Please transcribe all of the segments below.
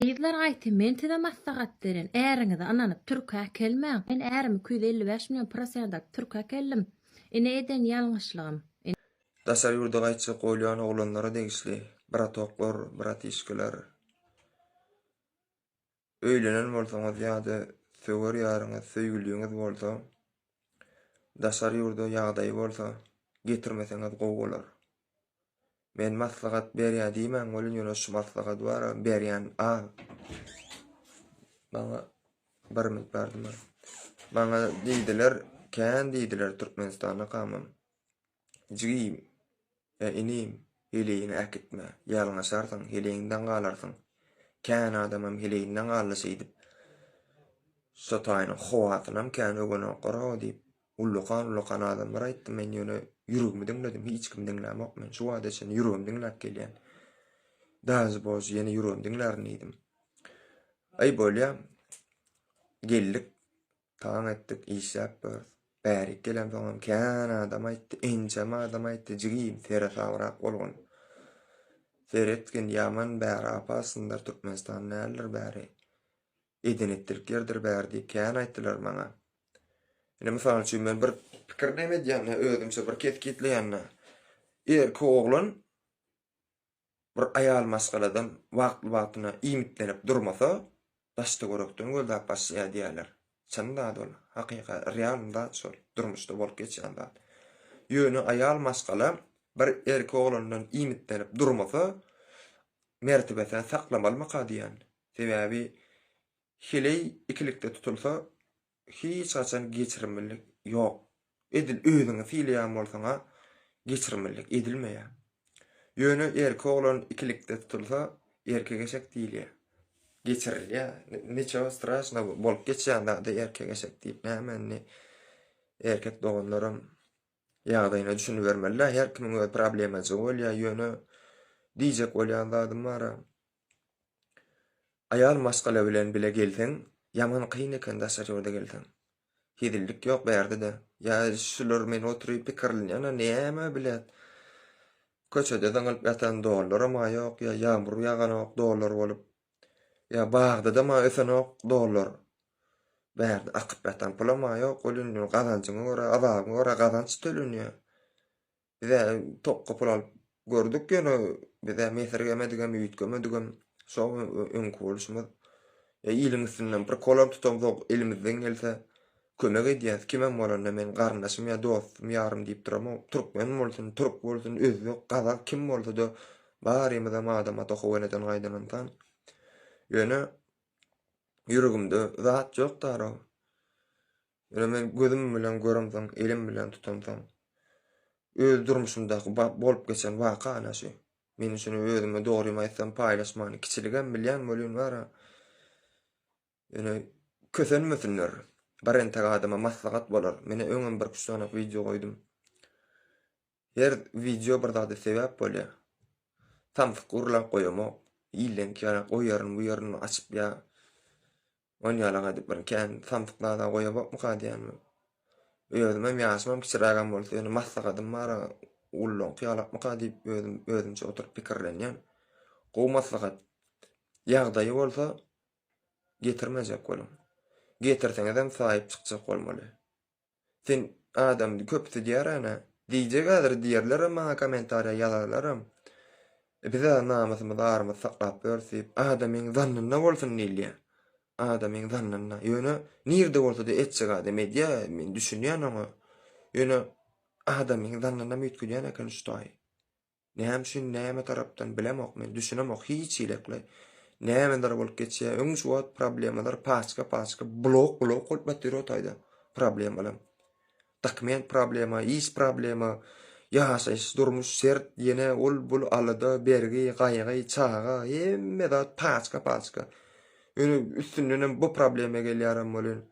Gyzlar gaýty men size maslahat beren äriňize ynanyp türke äkelmäň men ärimi 255 million prosent alyp türke äkeldim ine eden ýalňyşlygym. Daşary ýurda gaýtjak bolýan oglanlara degişli bratoklar, bratişkalar. Öýlenen bolsaňyz ýa-da söwer ýaryňyz, söýgüliňiz bolsa, daşary ýurda ýagdaýy bolsa getirmeseňiz gowy bolar. Men maslahat berýän diýmäň welin ýöne şu maslahat bar berýän az. Maňa bir minut berdim. Maňa diýdiler, kän diýdiler Türkmenistanda kamam. Jigim, e inim, heleýiňi äkitme, ýalňyşarsyň, heleýiňden galarsyň. Kän adamam heleýinden galdy şeýdip. Şo taýynyň howasynam kän öwenoklar-ow diýip. Ullakan-ullakan adamlar aýtdy, men ýöne ýüregimi diňledim, hiç kimi diňlämok men, şu wagta çenli ýüregimi diňläp gelýän. Daže bože ýene ýüregimi diňlärin diýdim. Aý bolýa, geldik, taň etdik, işläp ýörüs. Bärik gelemsoňam kän adam aýtdy, ençeme adam aýtdy, jigim, seresabrak bolgun. Seretgin, ýaman bäri apasyndyr, Türkmenistan däldir bäri. Eden-etdilik ýerdir bäri diýip kän aýtdylar maňa. Ine mysal üçin men bir pikir näme edýän-de, özümçe bir kesgitleýän-de. Erkek oglan bir aýal maşgaladan wagtly-wagtyna iýmitlenip durmasa, daş-töwerekden gözläp başlaýar diýýärler. Çyn zat ol, hakyky, realny zat şol, durmuşda bolup geçýän zat. Ýöne aýal maşgala bir erkek oglandan iýmitlenip durmasa, mertebesini saklamalymyka diýýän. Sebäbi heleý ikilikde tutulsa hiç haçan geçirimlilik ýok. Edil özüňi sylaýan bolsaňa geçirimlilik edilmeýär. Ýöne erkek oglan ikilikde tutulsa erkek eşek diýilýär. Geçirilýär. Niçewo straşno bolup geçýän zady erkek eşek diýip näme indi erkek doganlaram ýagdaýyna düşünibermeli-dä her kimiň öz problemajygy bolýar ýöne diýjek bolýan zadym bar-a. Aýal maşgala bilen bile gelseň, ýaman kyn eken daşary ýurda gelseň. Hezillik ýok bärde-de. Ýa şular men oturyp pikirlenýän-ä näme bilet. Köçede zyňylyp ýatan dollaram-a ýok, ýa ýagmyr ýaganok dollar bolup. Ýa bagdadam-a ösenok dollar. Bärde akyp ýatan pulam-a ýok, ol indi gazanjyňa görä, azabyňa görä gazanç tölenýär. Biz-ä tokga pul alyp gördük, ýöne biz-ä mesirgemedigem, üýtgemedigem. Şo öňki bolşumyz. Ýa iliň üstünden bir kolam tutamzok, elimizden gelse kömek edýäs. Kimem bolanda men garyndaşym ýa dostum, ýarym diýip duramok. Türkmen bolsun, türk bolsun, özbek, gazak kim bolsa-da barymyzam Adam ata How eneden gaýdan ynsan. Ýöne ýüregimde zat ýok dara. Ýöne men gözüm bilen göremsoň, elim bilen tutamsoň, öz durmuşymdaky bolup geçen waka ana şu. Men şuny özüme dogrymy aýtsam paýlaşmany kiçiligem bilýän welin bar-a. Ýöne kösenmesinler. Bir entek adama maslahat bolar. Menä öňem birküç sany wideo goýdum. Her wideo bir zada sebäp bolýar. Samsyk gurlap goýamok. Illeňki ýaly o ýerini bu ýerini açyp ýa On ýalak edip bir kän samsyk zada goýabokmyka diýýän men. Özümem ýaşymam kiçirägem bolsa ýöne maslahatym bar ullaňky ýalakmyka diýip özüm özümçe oturyp pikirlenýän. Gowy maslahat. Ýagdaýy bolsa getirmejek boluň. Getirseňizem saýyp çykjak bolmaly. Sen adam köpüsi diýer ana. Diýjek häzir diýerlerem maňa kommentariýa ýazarlaram. Biz-ä namysymyzy arymyzy saklap ýörüs diýip, adamyň zannynda bolsun diýilýär. Adamyň zannynda. Ýöne nirde bolsa-da etjek adam edýär, men düşünýän oňa. Ýöne adamyň zannynam üýtgedýän eken şu taýy. Näme üçin näme tarapdan bilemok men düşünemok hiç hilekle nämeler bolup geçýär öň şu wagt problemalar paçka paçka blok blok bolup ýatyr o taýda problemalar dokument problema iş problema ýaşaýyş durmuş şert ýene ol bul alada bergi gaýgy çaga hemme zat paçka paçka ýöne üstündenem bu problema gelýärem welin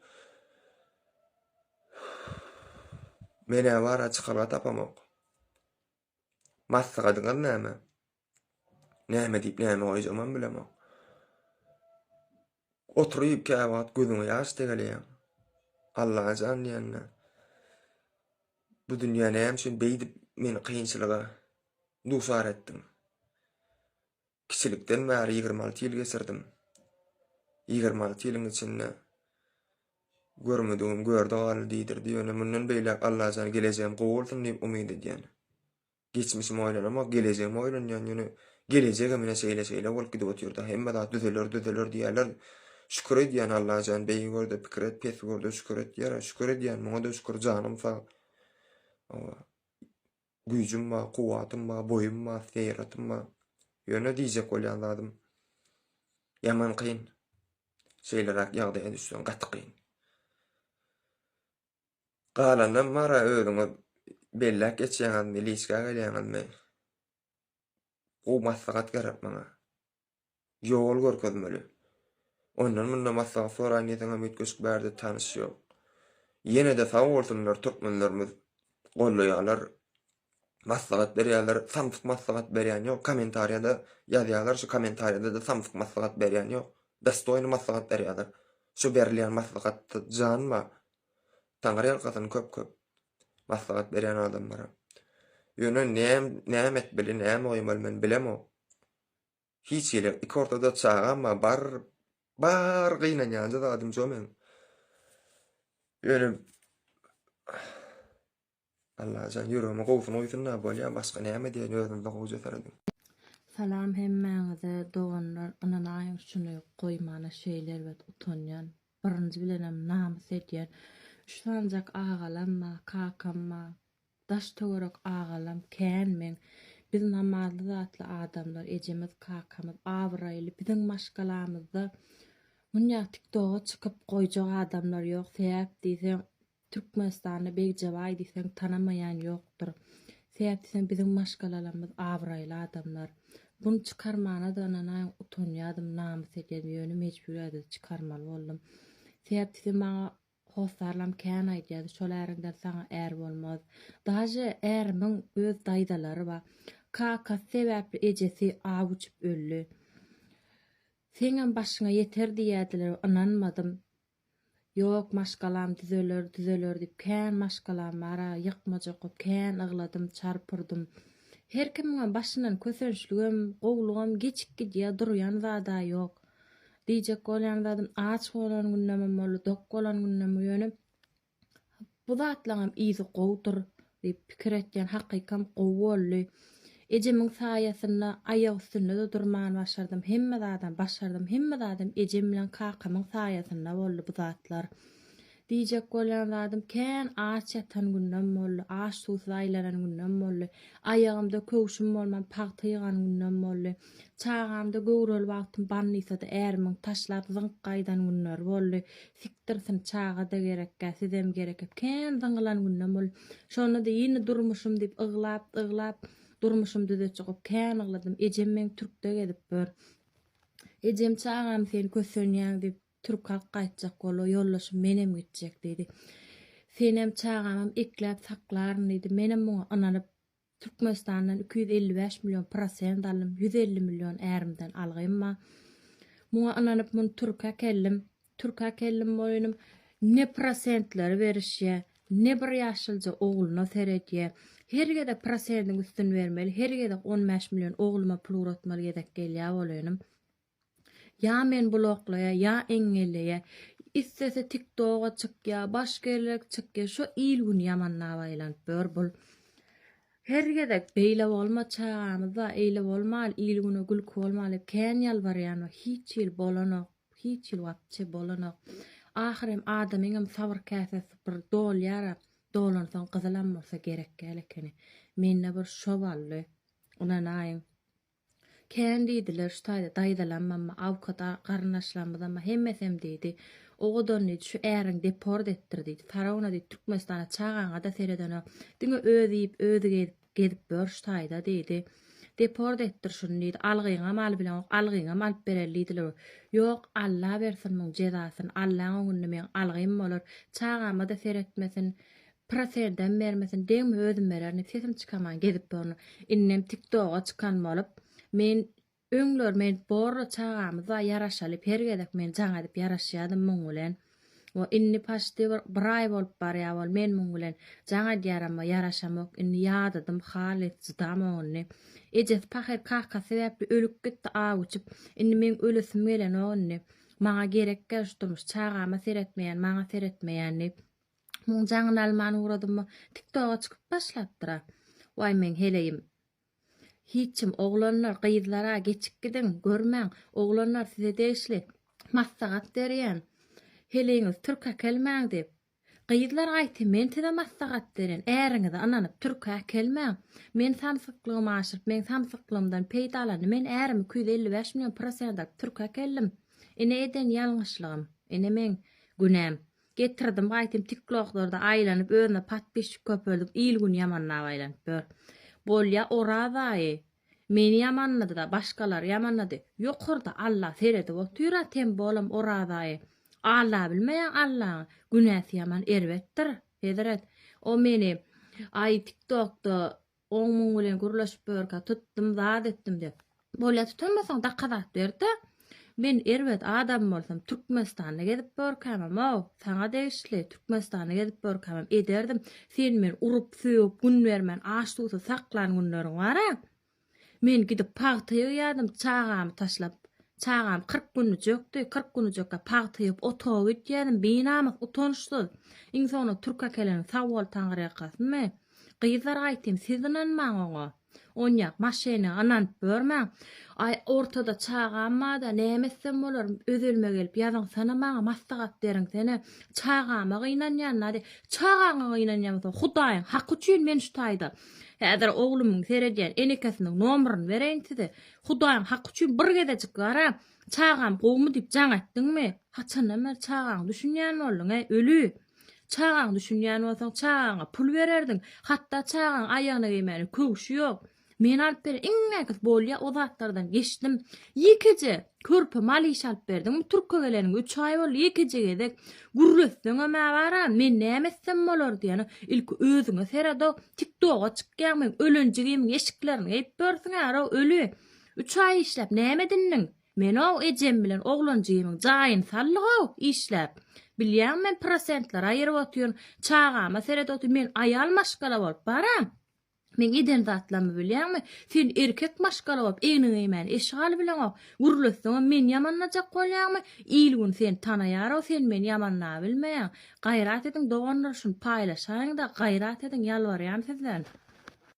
menä bara çykalga tapamok. Maslahatyňyz näme? Näme diýip näme goýjagymam bilemok. Oturyp käwagt gözüňe ýaş tegeleýäň. Allajan diýende. Bu dünýä näme üçin beýdip meni kynçylyga duçar etdiň? Kiçilikden bäri 26 ýyl geçirdim. 26 ýylyň içinde görmedigim görde galdy diýdirdi. Ýöne mundan beýläk Allajan gelejegim gowy bolsun diýip umyt edýän. Geçmişimi oýlanamok, gelejegimi oýlanýan. Ýöne gelejegem ine şeýle-şeýle bolup gidip otyrda. Hemme zat düzeler, düzeler diýýärler. Şükür edýän Allajan beýigi görde pikir et, pesi görde şükür et diýýär. Şükür edýän, muňa-da şükür, janym sag. Hawa. Güýjüm bar, kuwwatym bar, boýum bar, seýratym bar. Ýöne diýjek bolýan zadym ýaman kyn. Şeýleräk ýagdaýa düşseň gaty kyn. Galanam bar-a özüňiz belläp geçýäňizmi, liçka gelýäňizmi? Gowy maslahat gerek maňa. Ýol görkezmeli. Ondan-mundan maslahat soraýyn diýseňem üýtgeşik bärde tanyş ýok. Ýene-de sag bolsunlar türkmenlerimiz gollaýarlar. Maslahat berýärler. Samsyk maslahat berýän ýok. Kommentariýada ýazýarlar. Şu kommentariýada-da samsyk maslahat berýän ýok. Dostoýny maslahat berýärler. Şu berilýän maslahatda jan bar. Taňry ýalkasyn köp-köp maslahat berýän adamlara. Ýöne näme etmeli, näme goýmaly men bilemok. Hiç hili iki ortada çagam bar bar bar gynanýanja zadym şo meň. Ýöne Allajan ýüregime gowusyny guýsun-da bolýa başga näme diýeýin özüňize gowuja serediň. Salam hemmäňize doganlar ynanaýyň şuny goýmana şeýle erbet utanýan birinji bilenem namys edýän üç sanjak agalam bar kakam bar Daş töwerek agalam kän meň. Biz namazly zatly adamlar ejemiz kakamyz abraýly biziň maşgalamyzda munýa tiktoga çykyp goýjak adamlar ýok sebäp diýseň Türkmenistanda Begjebaý diýseň tanamaýan ýokdur sebäp diýseň biziň maşgalalamyz abraýly adamlar buny çykarmanada ynanaýyň utanýadym namys edýädim ýöne mejbur ýagdaýda çykarmaly boldum sebäp diýseň maňa Hossarlam kän aýdýardy, şol äriňden saňa är bolmaz. Daže ärimiň öz daýzalary bar. Kakasy sebäpli ejesi aw içip öldi. Seňem başyňa ýeter diýýärdiler, ynanmadym. Ýok, maşgalam düzeler, düzeler diýip kän maşgalam bar-a, ýykmajak bolup kän ygladym, çarpurdym. Her kimiňem başyndan kösençligem, gowlugam geçip gidýär, durýan zad-a ýok. Diýjek bolýan zadym aç bolan günlemem boldy, dok bolan günlem ýöne bu zatlaňam yzy gowudyr diýip pikir etýän hakykam gowy boldy. Ejemiň saýasynda aýak üstünde-de durman başardym, hemme zadam başardym, hemme zadam ejem bilen kakamyň saýasynda boldy bu zatlar. Diýjek bolýan zadym kän aç ýatan günlem boldy, aç-suwsuz aýlanan günlem boldy. Aýagymda köwşüm bolman pagta ýygan günlem boldy. Çagamda göwreli wagtym bannisada ärimiň taşlap zyňyp gaýdan günleri boldy. Sikdirsin, çaga-da gerekgä, sizem gerekgä. Kän zyňylan günlem boldy. Şonda-da ýene durmuşym diýip yglap, yglap durmuşymy düzetjek bolup kän ygladym. Ejem meň türkde gezip ýör. Ejem çagam sen kösenýäň diýip Türk alyp gaýtjak bol, ýoldaşym menem gitjek diýdi. Senem çagamam ekläp saklaryn diýdi. Menem muňa ynanyp, Türkmenistandan 255 million prosent aldym, 150 million ärimden algym bar. Muňa ynanyp muny türke keldim. Türke keldim boýunym ne prosentleri berişýär, ne bir ýaşylja ogluna seredýär. Her gezek prosentiň üstüni bermeli, her gezek 15 million ogluma pul ugratmaly gezek gelýär bolenim. Ýa men bloklaýa, ýa engelleýä. Islese tiktoga çykýa, başga ýerlere çykýa. Şo il güni ýamanlap aýlanyp ýör bul. Her gezek beýle bolma çagamyz bar, eýle bolmaly, il güne gülki bolmaly diýip kän ýalbarýan we hiç hili bolanok. Hiç hili wapçe bolanok. Ahyrem adamyňam sabyr käsesi bir dolýara. Dolansoň gyzylam bolsa gerek däl ekeni. Mende bir şo boldy. Ynanaýyň. Kän diýdiler şu taýda daýzalamam, awkat garyndaşlarymyzam hemmesem diýdi. Owadan diýdi, şu äriňi deport etdir diýdi. Sarawna diýdi, Türkmenistana çagaňa-da seredenok. Diňe özi iýip, özi gezip, gezip ýör şu taýda diýdi. Deport etdir şuny diýdi. Algyňam alybileňok, algyňam alyp bereli diýdiler. Ýok, Alla bersin muň jezasyny, Allaň öňünde meň algym bolar. Çagama-da seretmesin. Prosendem bermesin, degme özüm bererin diýip sesim çykaman gezip ýörün. Indem tiktoga çykan bolup, men öňler men borla çagamyz bar ýaraşaly her gezek men jaň edip ýaraşýadym muň bilen. We indi paçti bir, bir aý bolup barýar bol men muň bilen jaň edýärem we ýaraşamok indi ýadadym halys çydamok indi. Ejesi pahyr kakasy sebäpli ölüp gitdi aw içip indi meň ölesim gelenok indi. Maňa gerek däl şu durmuş, çagama seretmeýän, maňa seretmeýän diýip. Muň jaňyny alman ugradymmy, tiktoga çykyp başlapdyr-a. Waý meň heleýim. Hiç kim, oglanlar, gyzlara geçip gidiň, görmäň. Oglanlar size degişli. Maslahat berýän. Heleýiňizi türk äkelmäň diýip. Gyzlar gaýty men size maslahat berýän, äriňize ynanyp türke äkelmäň. Men samsyklygymy aşyryp, meň samsyklygymdan peýdalandy. Men ärimi 255 million prosent alyp türke äkeldim. Ine eden ýalňyşlygym. Ine meň günäm. Getirdim gaýtym tiktoklarda aýlanyp özüne podpisçik köpeldip il gün ýamanlap aýlanyp ýör. Bolýa Oraz aýy meni ýamanladyda başgalary ýamanlady. Ýokarda Alla seredip otyra tem bolam Oraz aýy. Alla bilmeýäň Allaň günäsi ýaman erbetdir hezret. O meni aý tiktokda Oň muň bilen gürleşip ýörkä tutdum zat etdim diýip. Bolýa tutanmasaň dakazat berdä. Men erbet adam bolsam Türkmenistanda gezip ýörkämem-ow, saňa degişli, Türkmenistanda gezip ýörkämem ederdim. Sen meni urup, sögüp, gün bermän, aç-suwsuz saklan günleriň bar-a. Men gidip pagta ýygýardym çagamy taşlap. Çagam 40 günlüjekdi, 40 günlüjekkä pagta ýygyp otaga gidýärdim, binamys, utançsyz. Iň soňunda türk äkeleniň sag bol taňryýalkasynmy? Gyzlar aýtym siz ynanmaň oňa. Onýak maşyna ynanyp ýörmäň. Aý ortada çagam barda näme etsem bolar özelme gelip ýazyňsana maňa maslahat beriňsene. Çagama gynanýan nade. Çagaňa gynanýan bolsaň hudaýyň haky üçin men şu taýda. Häzir oglumyň seredýän enekesiniň nomeryny bereýin size. Hudaýyň haky üçin bir gezejik gara çagam gowumy diýip jaň etdiňmi? Haçandan bäri çagaňa düşünýän bolduň äý öli. Çagaň düşünýän bolsaň çagaňa pul bererdiň. Hatda çagaň aýagyna geýmäne köwşi ýok. Men alyp bereýin. Iň näkes bolýa o zatlardan geçdim. Ýekeje körpe mal iş alyp berdiňmi türke geleniňe üç aý boldy ýekeje gezek gürletseňem-ä bara men näme etsem bolar diýeni ilki özüňe seredow tiktoga çykýaň meň ölen jigimiň eşiklerini geýip ýörsüň-ärow öli. Üç aý işläp näme edindiň? Men-ow ejem bilen oglanjygymyň jaýyny saldyg-ow işläp. Bilýäňmi men prosentleri aýyryp otyryn, çagama seredip otyryn, men aýal maşgala bolup baram. Meň eden zatlarymy bilýäňmi? Sen erkek maşgala bolup egniňe geýmäni eşik alybileňok. Gürletseňem meni ýamanlajak bolýaňmy? Il-gün seni tanaýar-ow, sen meni ýamanlabilmeýäň. Gaýrat ediň doganlar şuny paýlaşaýyň-da, gaýrat ediň ýalbarýan sizden.